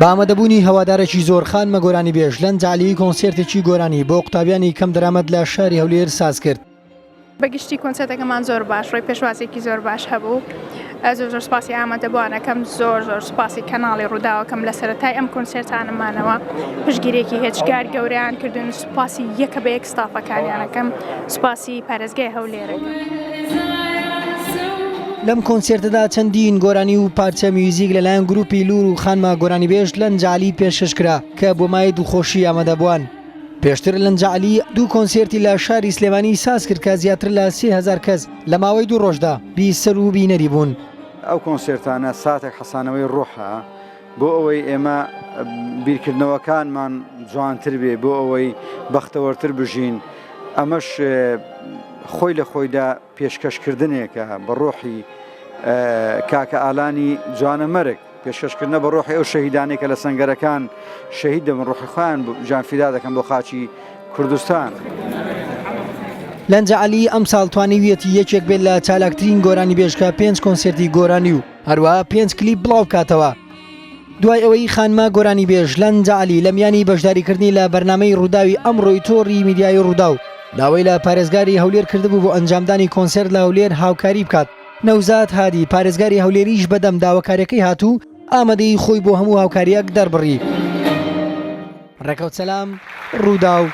بە ئامادەبوونی هەوادارێکی زۆر خانمە گۆرانیبێژ لەنج عەلی کۆنسێرتێکی گۆرانی بۆ قوتابیانی کەمدەرامەت لە شاری هەولێر سازکرد. بە گشتی کۆنسێرتەکەمان زۆر باش ڕۆی پێشوازێکی زۆر باش هەبوو زۆر زۆر سپاسی ئامادەبووانەکەم زۆر زۆر سپاسی کەناڵی ڕووداوەکەم لە سەرەتای ئەم کۆنسێرتانەمانەوە پشتگیرێکی هێجگار گەورەیان کردوون سوپاسی یەکە بە یەک ستافەکانیانەکەم سوپاسی پارێزگای هەولێرەکەم. لەم کۆنسێرتەدا چەندین گۆرانی و پارچە میوزیک لەلایەن گروپی لوور و خانمە گۆرانیبێژ لەنج عەلی پێشکەش کرا کە بۆ مایەی دڵخۆشی ئامادەبووان. پێشتر لەنج عەلی دوو کۆنسێرتی لە شاری سلێمانی ساز کرد کە زیاتر لە 3000 کەس لە ماوەی دوو ڕۆژدا بیسەر و بینەری بوون. ئەو کۆنسێرتانە ساتێک حەسانەوەی ڕۆحە بۆ ئەوەی ئێمە بیرکردنەوەکانمان جوانتر بێ بۆ ئەوەی بەختەوەرتر بژین ئەمەش خۆی لە خۆیدا پێشکەشکردنێکە بە ڕۆحی کاکە ئالانی جوانەمەرگ پێشکەشکردنە بە ڕۆحی ئەو شەهیدانەی کە لە سەنگەرەکان شەهید دەبن ڕۆحی خۆیان جانفیدا دەکەن بۆ خاکی کوردستان. لەنجە عەلی ئەمساڵ توانیویەتی یەکێک بێت لە چالاکترین گۆرانیبێژ کە پێنج کۆنسێرتی گۆرانی و هەروەها پێنج کلیپ بڵاوبکاتەوە. دوای ئەوەی خانمە گۆرانیبێژ لەنجە عەلی لە میانی بەشداریکردنی لە بەرنامەی رووداوی ئەمڕۆی تۆڕی میدیایی رووداو داوای لە پارێزگاری هەولێر کردبوو بۆ ئەنجامدانی کۆنسێرت لە هەولێر هاوکاری بکات، نەوزاد هادی پارێزگاری هەولێریش بەدەم داواکاریەکەی هات و ئامادەیی خۆی بۆ هەموو هاوکارییەک دەربڕی. ڕێکەوت سەلام، رووداو.